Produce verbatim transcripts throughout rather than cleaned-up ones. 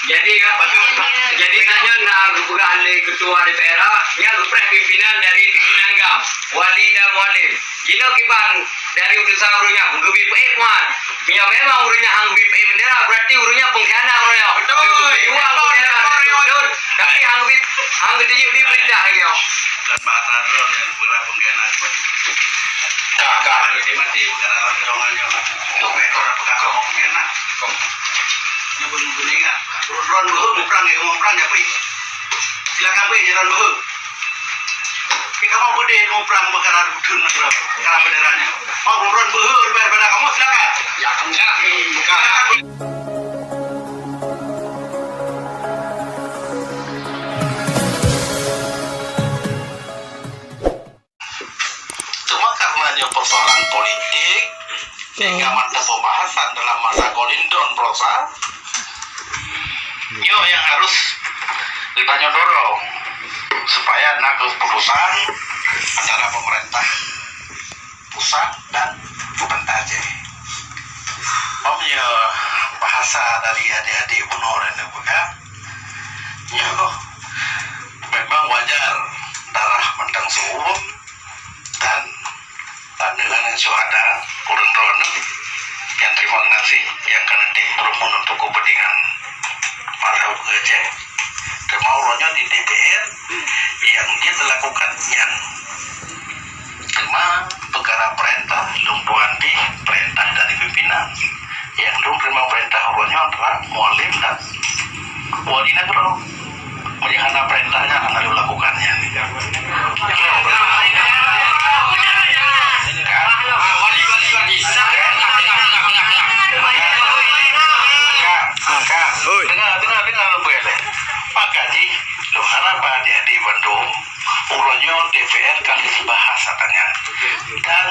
Jadi, jadi tanyoe na geupeugah lé ketua D P R A, nyan geupreh pimpinan dari pimpinan GAM, wali dan mualim. Jinoe kiban dari utusan ureueng nyan, geubri peuék muat. Meunyoe memang ureueng nyan han geubri peuék bendera, berarti ureueng nyan pengkhianat ureueng nyan. Betul. Geubri uang bendera, betul. Tapi han geubri, han geuteubiet bri perintah lagèe nyoe. Bukan bahasa droe nyang beurang pengkhianat. Ka, ka. Mati-mati bukan dalam golongan nyoe. Itu betul peugah kamoe pengkhianat. Nyoe beuneueng-beuneueng ingat. Droen beuheueng muprang, ya, muprang, ya, pih. Silakan pih, droen beuheueng. Kita mau gede muprang perkara betul, perkara bendera nyoe. Mau droen beuheueng lebih daripada kamoe, silakan. Ya, kamoe. Silakan. Cuma karena nyoe persoalan politik, sehingga mata pembahasan dalam masa Kolindon Prosa, nyoe yang harus geutanyoe dorong supaya na keputusan antara pemerintah pusat dan pemerintah Aceh. Om ya, bahasa dari adik-adik bunoe dan peugah, nyoe memang wajar darah mantong seuuem dan aneuk-aneuk syuhada, ureueng droeneuh nyang terima geunaséh nyang ka neutem beureumun untuk kepentingan masyarakat Aceh. Teuma uroe nyoe di D P R nyang jeuet lakukan nyan. Teuma peukara peurintah, lôn tuan pih peurintah dari pimpinan. Nyang lôn terima peurintah uroe nyoe adalah mualim dan wali nanggroe. Meunyoe hana peurintah nyan hana lôn lakukan nyan. Ka, ka. Oi. Dengar, dengar, dengar lôn peugah lé. Maka jih, lôn harap adik-adik bandum, uroe nyoe D P R ka lheueh bahas ata nyan. Dan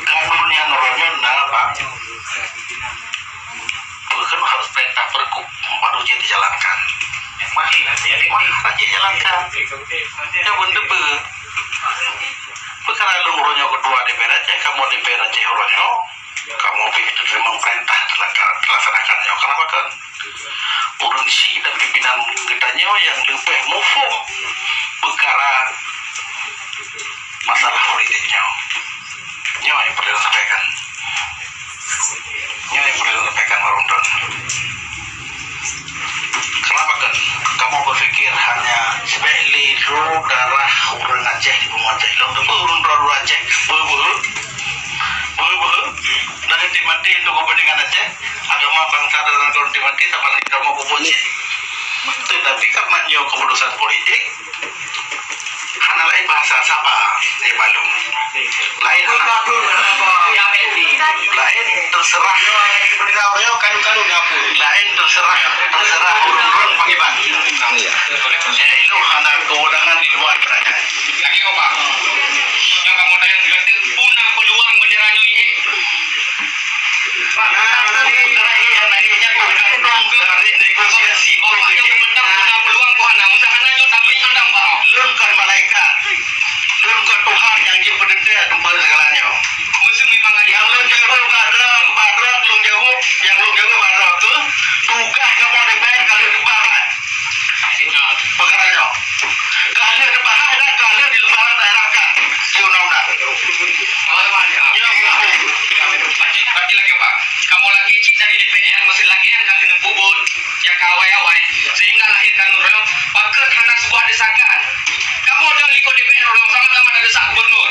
bukan nyan uroe nyoe na, Pak. Bukan harus perintah pergub baru jeuet dijalankan. Mari, mari jeuet dijalankan. Nyoe beuneubeue. Peukara lôn uroe nyoe ketua D P R Aceh, kamoe D P R Aceh uroe nyoe, kamoe pih teurimong peurintah teulaka-, teulaksanakan nyoe. Kenapa kan? Ureueng chik dan pimpinan geutanyoe nyang leubeh muphom peukara masalah politik nyoe. Nyoe nyang peureulée sampaikan. Nyoe nyang peureulée sampaikan, Pak Rundon. Kenapa kan kamoe berpikir hanya sibéh lé droe darah ureueng Aceh di bumoe Aceh? Lôn teupeue ureueng droe, droe Aceh beu-beu, beu-beu, dan mati-mati untuk kepentingan Aceh, agama, bangsa dan negara mati-mati, sama lé kamoe pupuk cit. Tetapi karena nyoe keputusan politik, hana laén bahasa saba, eh, balum. Laén hana, laén terserah. Laén terserah ureueng-ureueng pakriban. Ya, itu hana kewenangan di luar kerajaan. Lagi apa? Yang kamu tanya, pun peluang bendera nyoe. Lôn kon malaikat. Lôn kon Tuhan nyang jeuet peuteuntèe teumpat segala nyoe. Nyang lôn jaweueb bak droe, bak droe lôn jaweueb, nyang lôn jaweueb bak droe tu, tugaih kamoe di bank ka lheueh teubarang. Peukara nyoe. Ka lheueh teubahas dan ka lheueh dileubah daerah kan. Di undang-undang. Nyoe. Berarti, berarti lagi apa? Kamoe lagi cit dari D P R, maksud lagi nyang ka keuneuk pubon, nyang ka awai-awai, sehingga lahirkan ureueng, pakon hana sebuah desakan. Kamoe dan likot D P R ureueng sama-sama tadesak gubernur.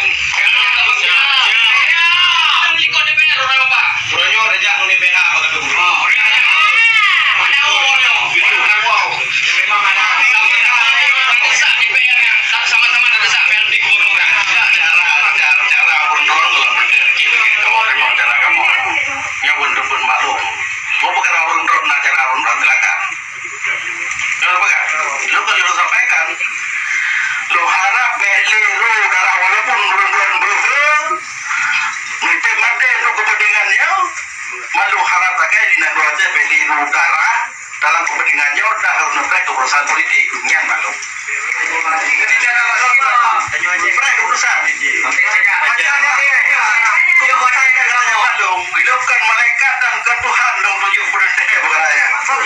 Dan likot D P R ureueng apa? Uroe nyoe rejak ngon D P R bak gubernur. Ada ureueng. Memang ada. Desak D P R, sama-sama tadesak P L T gubernur. Cara, cara, cara gubernur kalau berpikir gitu, kamu terima cara kamu. Nyoe pun, pun maklum. Mau peukara ureueng droe na cara ureueng droe silakan. Lôn peugah, lôn ka lôn sampaikan. Lôn harap bèk lé droe darah walaupun ureueng droe beuhe, meuteuk maté untuk kepentingan nyoe, malu harap sagai di nanggroe Aceh bèk lé droe darah dalam kepentingan nyoe dan harus neupreh keuputusan politik. Nyan malu. Jadi, jangan langsung kita preh keuputusan. Macam mana? Dia bukan malaikat dan bukan Tuhan dong tujuh puluh bukan ayah. Tenang,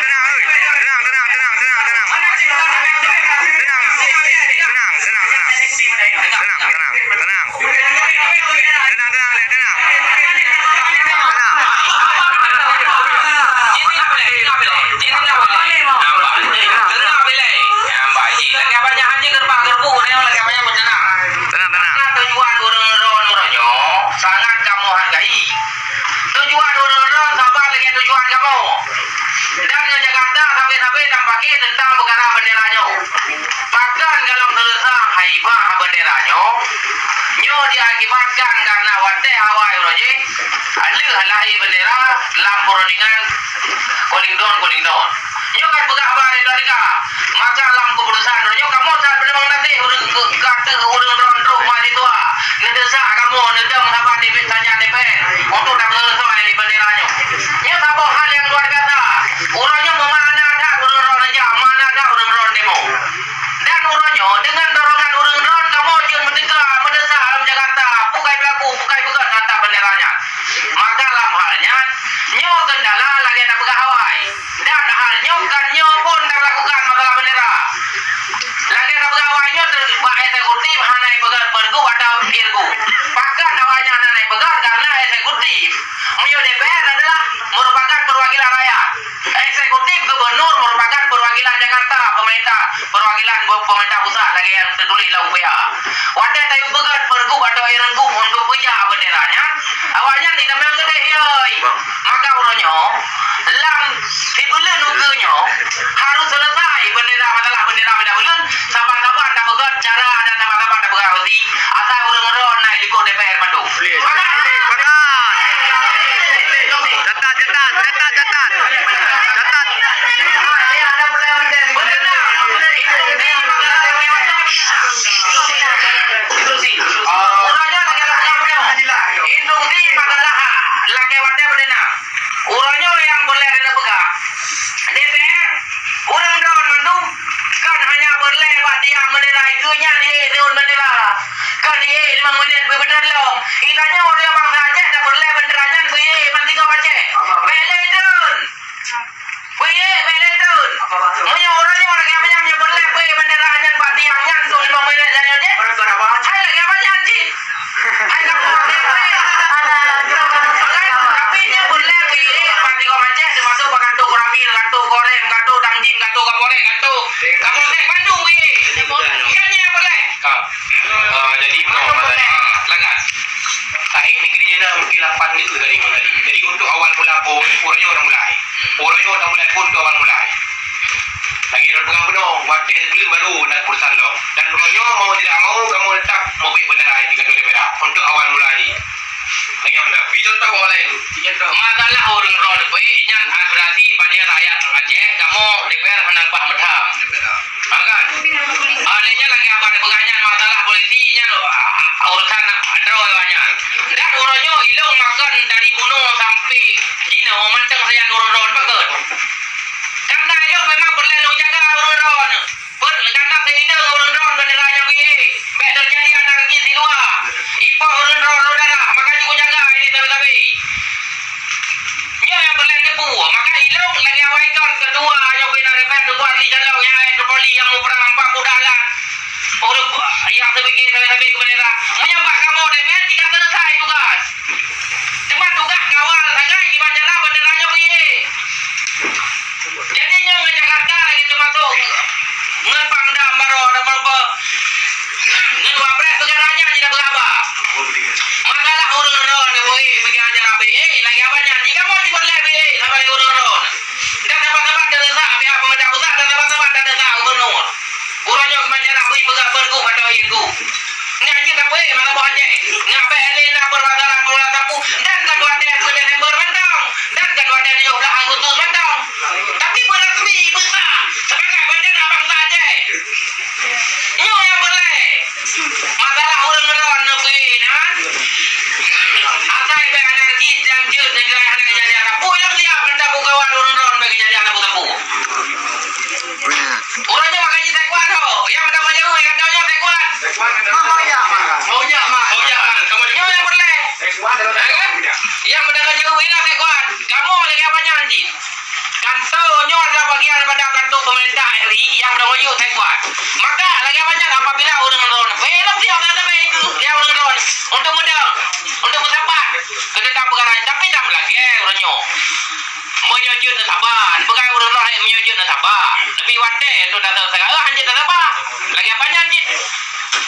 tenang, oi. Tenang, tenang, tenang, tenang, tenang. Tenang. Tenang, tenang, tenang. Tenang, tenang, tenang. Tenang, tenang, tenang. Tenang. Tenang, tenang. Lagèe banyak hana geureuba geureubu, nyoe lagèe banyak meutenang. Tenang, tenang. Karena tujuan ureueng droeneuh nyoe sangat kamoe hargai. Tujuan ureueng droeneuh saban lagèe tujuan kamoe. Dan ngon Jakarta sabe-sabe tapaké teuntang peukara bendera nyoe. Pakon golom seuleusoe haibah bendera nyoe, nyoe diakibatkan karena watèe awai uroe jih, lheueh lahé bendera lam peurundingan Cooling Down, Cooling Down. Nyoe kan peugah haba dari Amerika. Maka lam keputusan nyoe kamoe that peuneumang gaséh ureueng keu-, keu ateueh ureueng droen trok mahasiswa. Neudeusak kamoe, neudong saban di Istana D P R untuk tapeuseuleusoi bendera nyoe. Nyoe saboh hal nyang luar biasa. Uroe nyoe meumakna that ureueng droen neujak, makna that ureueng droen demo. Dan uroe nyoe, deungon dorongan ureueng droen, kamoe jeuet meuteuka, meudeusak lam Jakarta, bukai belagu, bukai beugöt teuhadap bendera nyan. Maka lam hal nyan, nyoe kendala lagèe na peugah awai. Dan hal nyoe kan nyoe pun talakukan masalah bendera. Lagèe na peugah awai nyoe teuh bak eksekutif hana ipeugöt pergub atau irgub. Pakon awai nyan hana ipeugöt karena eksekutif. Meunyoe D P R adalah merupakan perwakilan rakyat. Eksekutif gubernur merupakan perwakilan Jakarta, pemerintah, perwakilan pemerintah pusat lagèe nyang teutuléh lam U P A. Watèe tayue peugöt pergub atau irgub untuk peujak bendera nyan, awaknyan jitamong keudéh, yoi. Maka uroe nyoe, lam sibuleuen ukeue nyoe, harôh seuleusoe bendera, masalah bendera beda buleuen, saban-saban tapeugöt cara dan saban-saban tapeugöt ureueng asai ureueng droen na i likot D P R mandum. Catat, catat, catat, catat. Catat. Uroe nyoe lagèe, lagèe, lagèe, lagèe, lagèe watèe bendera. Uroe nyoe nyang peureulèe neupeugah, D P R, ureueng droen mandum, kon hanya peureulèe bak tiang bendera, geuh nyan yé siôn bendera. Kon yé limong menit beubeudôh lom. Geutanyoe ureueng bansa Aceh tapeureulèe bendera nyan beuié ban tigom Aceh. Bèk lé deuh. Beuié, bèk lé deuh. Meunyoe uroe nyoe lagèe manyam nyoe peureulèe beuié bendera nyan bak tiang nyan, siôn limong menit nyan nyoe jih. Hai lagèe apa nyan cit? Hai kamoe lagèe apa? Tapi nyoe peureulèe beuié bak tigom Aceh, teumasok bak kantor Koramil, kantor Korem, kantor Dandim, kantor Kapolres, kantor Kapolsek, bandum beuié. Nyan nyang peureulèe. Ah, jadi, ah, lagat. Taék negeri nyoe dah mungkin lapan minggu tadi, Bang Ali. Jadi, untuk awal mula pun, uroe nyoe dah mulai. Uroe nyoe dah mulai pun untuk awal mulai. Lagèe lôn peugah bunoe, watèe sibuleuen baru na keputusan lom. Dan uroe nyoe mau tidak mau, kamoe tetap meubri bendera di kantor D P R untuk awal mula jih. Lagèe nyan, bri contoh awak laén. Masalah ureueng droen peuék nyan aspirasi bagi rakyat Aceh, kamoe D P R hana bah meutham. Ha, kan? Ah, lé nyan lagèe abang peugah nyan, masalah polisi nyan, ah, urusan droe awak nyan. Dan uroe nyoe ilôn makon dari bunoe sampai jinoe mantong sajan ureueng droen pakon. Karena ilôn memang peureulèe lôn jaga ureueng droen. Peureulèe karena seuidong ureueng droen bendera nyan beuié. Bèk teujadi anarki siluwa. Ipoh ureueng droen lôn darah, maka jeuet jaga ini sabe-sabe. Nyoe nyang peureulèe teupeu, maka ilôn lagèe awai kon keudua nyoe pih na Rever Teungku Asri Calok nyang hai Tripoli nyang muprang bak mudalan. Ureueng nyang seubike sabe-sabe keu bendera. Meunyoe bak kamoe Rever jika selesai tugas. Teuma tugas kawal sagai kiban cara bendera nyoe beuié. Jadi nyoe ngon Jakarta lagèe teumasok ngon Pangdam baroe, ngon Wapres, peugah nyan jih dah peugah haba. Masalah ureueng droen beuié, peugah acara beuié, lagèe haba nyan jih kamoe jipeureulèe beuié saban lé ureueng droen. Dan saban-saban tadesak pihak pemerintah pusat, dan saban-saban tadesak gubernur. Uroe nyoe kiban cara beuié peugah pergub atau irgub. Nyan jih tapeuék mata boh Aceh. Nyan bèk lé na permasalahan-permasalahan sapu dan kan watèe peuet Desember mantong. Dan kan watèe tujoh blah Agustus mantong. Tapi beurasmi, beusah, sebagai bendera bansa Aceh. Nyoe nyang peureulèe. Masalah ureueng droen neubri nyan, asai bèk anarkis dan jeuet nyan hana keujadian sapeue nyang siap mantong peukawan ureueng droen bèk keujadian sapeue-sapeue. Ureueng nyoe makajih taekwondo, nyang meutamah jauh, nyang kata nyoe taekwondo. Mau jak, Mak. Mau jak, Mak. Nyoe nyang peureulèe. Nyang meutamah jauh, ina taekwondo. Nyan cit. Kantor nyoe adalah bagian daripada kantor pemerintah R I yang beutanggung jaweueb that kuat. Maka lagèe apa nyan apabila ureueng droen, eh, lom siap dah sampai itu, siap ureueng droen untuk meudong, untuk meusapat keu teuntang peukara nyan. Tapi dak meulagèe ureueng nyoe. Meunyoe jeuet neusapat, peugah ureueng droen, eh, meunyoe jeuet neusapat. Tapi watèe untuk datang sekarang, hana jeuet neusapat. Lagèe apa nyan cit.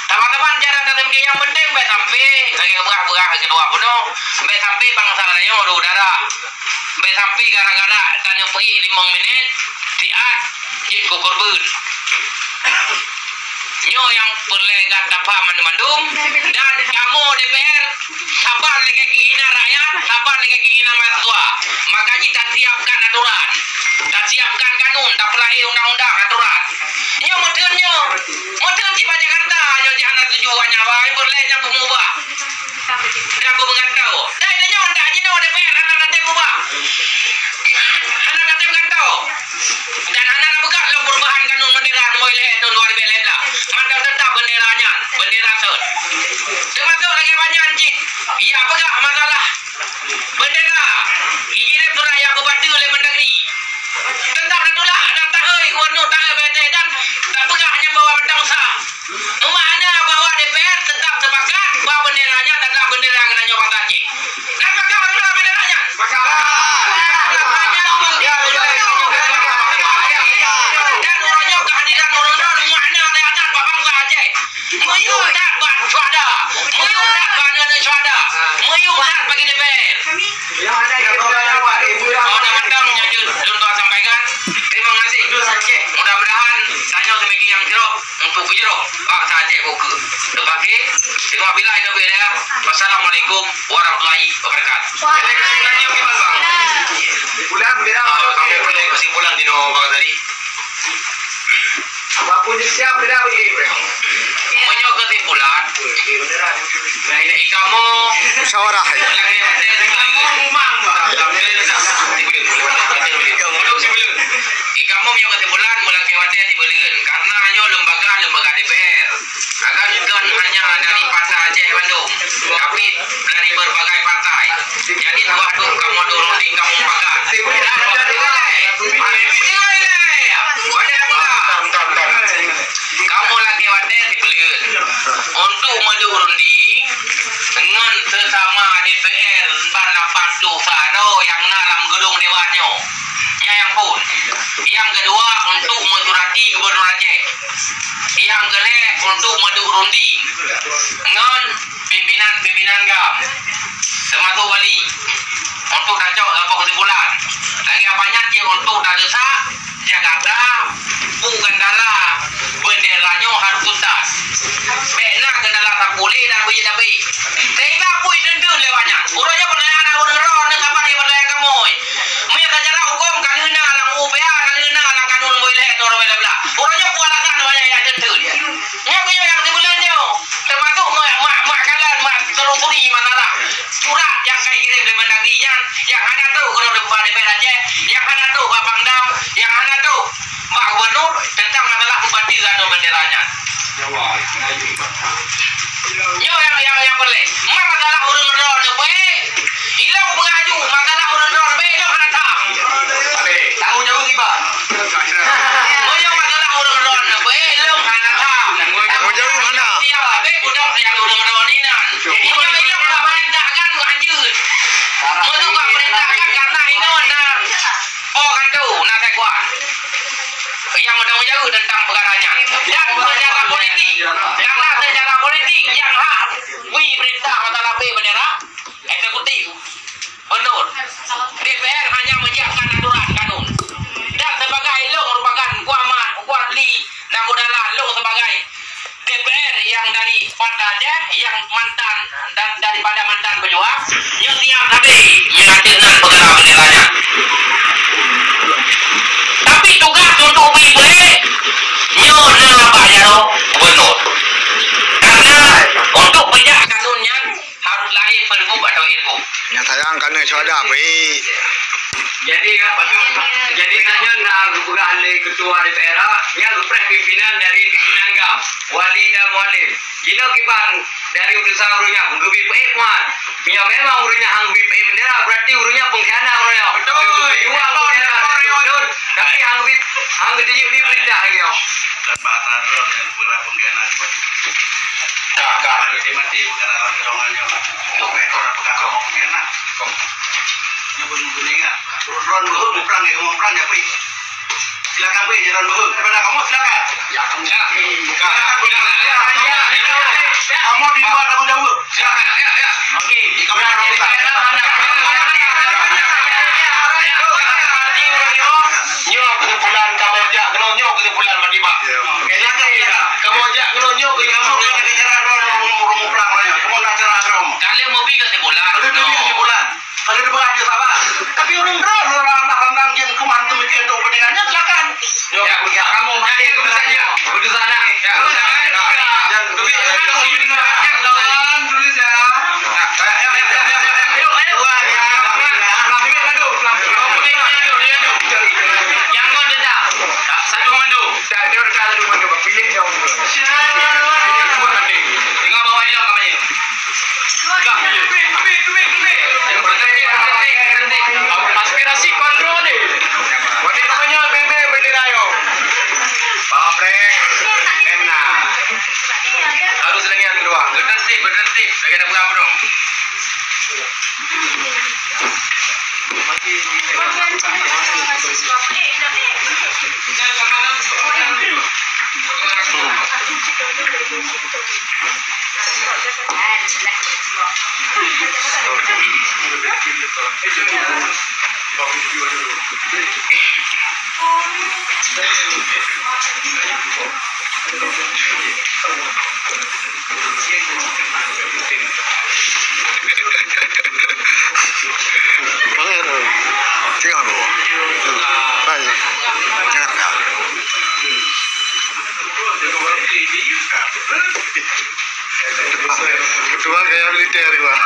Teuma-teuma cara tatem nyang penting bèk sampai lagèe beurah-beurah keudua bunoe, bèk sampai bansa tanyoe duek darah. Bèk sampai gara-gara tanyoe peuék limong minit, siat jeuet keu keureubeuen. Nyoe nyang peureulèe gata paham mandum-mandum, dan kamoe D P R saban lagèe keinginan rakyat, saban lagèe keinginan mahasiswa. Maka jih tasiapkan aturan, tasiapkan kanun, tapeulahé undang-undang, aturan. Nyoe meuteun nyoe, meuteun cit bak Jakarta nyoe jih hana tuju awaknyan, wahai peureulèe nyang beumubah. Dan beumeungantô. Dan tanyoe ndak jinoe D P R hana, hana tém ubah. Hana tém gantô. Dan hana na peugah lom peurubahan kanun bendera nomor lhèe thôn dua ribu lhèe blah. Mantong teutap bendera nyan, bendera thôn. Teumasok lagèe banyan cit, ya peugah masalah bendera. Ikirém surat ya beubateue lé Mendagri. Teutap tatulak dan tahôi gubernur, tahôi P T dan tapeugah nyan bahwa mantong sah. Meumakna bahwa D P R teutap sepakat bahwa bendera nyan adalah bendera geutanyoe bansa Aceh. Dan sepakat beutôi bendera nyan. Sepakat. Dan uroe nyoe kehadiran ureueng nyoe meumakna lé adat bak bansa Aceh. Meuyuem that bak syuhada, meuyuem that bak aneuk-aneuk syuhada, meuyuem that bagi D P R. Oh, dan mantong nyan jeuet lôn tuan sampaikan. Terima kasih. Mudah-mudahan tanyoe seumiki nyang jroh untuk peujroh bansa Aceh buku. Lepas tu, terima kasih. Wassalamualaikum warahmatullahi wabarakatuh. Kesimpulan, bendera. Ah, kami perlu kesimpulan di nomor tadi. Apapun siap, bendera bagi. Meunyoe kesimpulan, kamoe musyawarah. Kamoe meunyoe kesimpulan, meulakèe watèe sibeuleuen. Karena nyoe lembaga, lembaga D P R. Akan bukan hanya dari Partai Aceh bandum, tapi dari berbagai partai. Jadi, dua tu kamoe dulu di kamoe makan. Dan dua tu, eh, dua tu, eh, banyak pula. Kamoe lagèe watèe sibeuleuen untuk meudurunti ngon sesama D P R ban lapan ploh saro nyang na lam geudong dewan nyoe. Nyan nyang phôn. Nyang keudua, untuk meusurati Gubernur Aceh. Nyang keulhèe, untuk meudurunti ngon pimpinan-pimpinan GAM, teumasok wali, untuk tacok saboh kesimpulan. Lagèe apa nyan cit untuk tadeusak Jakarta, bu gandala bendera nyoe harôh tuntas. Bèk na gandala sapeue lé dan beujeuet abéh. Sehingga peue teunteun lé awaknyan. Uroe nyoe peureulèe na ureueng droe nyoe saban lé peureulèe kamoe. Meunyoe secara huköm ka lheueh na lam U P A, ka lheueh na lam kanun nomor lhèe thôn dua ribu lhèe blah. Uroe nyoe peue alasan awaknyan jak teunteun. Nyoe keuh nyoe nyang sibeuleuen nyoe. Teumasok mak, mak, mak kalan, mak telusuri masalah surat nyang ka jikirém lé Mendagri nyan, nyang hana trôk keunoe di Bupati Aceh, nyang hana trôk bak Pangdam, nyang hana trôk bak Gubernur teuntang masalah bupati atau bendera nyan. Nyoe nyang, nyang, nyang peureulèe. Mak masalah ureueng droe nyoe, ilôn peugah aju, masalah ureueng droe, ilôn hana tham. Tanggong jaweueb kiban. Meunyoe masalah ureueng droe nyoe, ilôn hana tham. Tanggong jaweueb hana. Siap, tapi budak siap ureueng droe ni nan. Meunyoe ilôn ka peurintahkan, lanjut. Meunyoe ka peurintahkan, karena ingat na, oh, kan tu, na sai kuat. Nyang bertanggung jawab tentang perkara nyan. Dan secara politik, karena secara politik, nyang hak bri perintah masalah bendera, eksekutif, gubernur. D P R hanya menyiapkan aturan, kanun. Dan sebagai ilôn merupakan kuat mat, kuat li, dan udahlah ilôn sebagai D P R yang dari Partai Aceh, yang mantan dan daripada mantan pejuang, nyoe siap sabe meungatéh nan peukara bendera nyan. Tapi tugas untuk bri beuhe nyoe na bak jaroe gubernur. Karena untuk peujak kanun nyan harus lahir pergub atau irgub. Nyang sayang ka na syuhada, Pak. Jadi, jadi tanyoe na geupeugah lé ketua D P R, nyan geupreh pimpinan dari pimpinan GAM, wali dan mualim. Jinoe kiban dari utusan ureueng nyan geubri peuék muat. Meunyoe memang ureueng nyan han geubri peuék bendera, berarti ureueng nyan pengkhianat ureueng nyan. Betul. Hang geuteubiet di peurintah lagèe nyoe. Dan bahasa droe nyang beurapa pengkhianat buat. Ka, ka. Mati-mati bukan orang kerongan nyoe. Itu mereka orang pegang kamu pengkhianat. Nyoe pun, pun ingat. Droe beuheueng, muprang, ya, muprang, ya, pi. Silakan, pi, droe beuheueng. Daripada kamu, silakan. Ya, kamu. Ya. Silakan, pi. Ya, ya, ya, ya. Kamu di luar tanggung jawab. Oke. Nyoe kesimpulan kamoe jak keunoe, nyoe kesimpulan Pak Tibak. Kamoe jak keunoe, nyoe kesimpulan. Ka lheueh meubi kesimpulan. Kalau dibuat dia sabar. Tapi orang droe, orang anak randang jin kuman tu mikir tu kepentingannya, silakan. Ya, ya, kamu, ya, ya, keputusannya. Keputusan, ya. Ya, keputusan. Dan tulis, ya. Tulis, ya. Ya, ya, ya. Ayo, ayo. Tuan, ya. Tuan, ya. Tuan, ya. Yang kau tetap. Satu komando. Saya, saya udah satu komando, Bang. Pilih yang. Siapa? Tengok bawah hilang kampanye. Aspirasi kontrol ni. Warna hijau, bendera yo. Bawa prek. Emna. Harus dengan dua. Betertib, betertib. Lagi ada berapa dong? Tengok dulu. Baik. Jangan. Ketua gaya militer, Pak.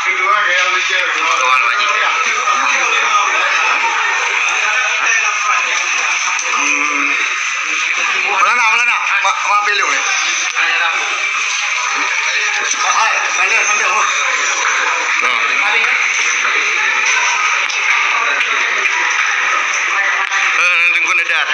Ketua gaya militer, Pak. Hmm. Maulana, Maulana. Ma-, ma belok ni. Hai, hai, hai, hai. Eh, Teungku Nedar.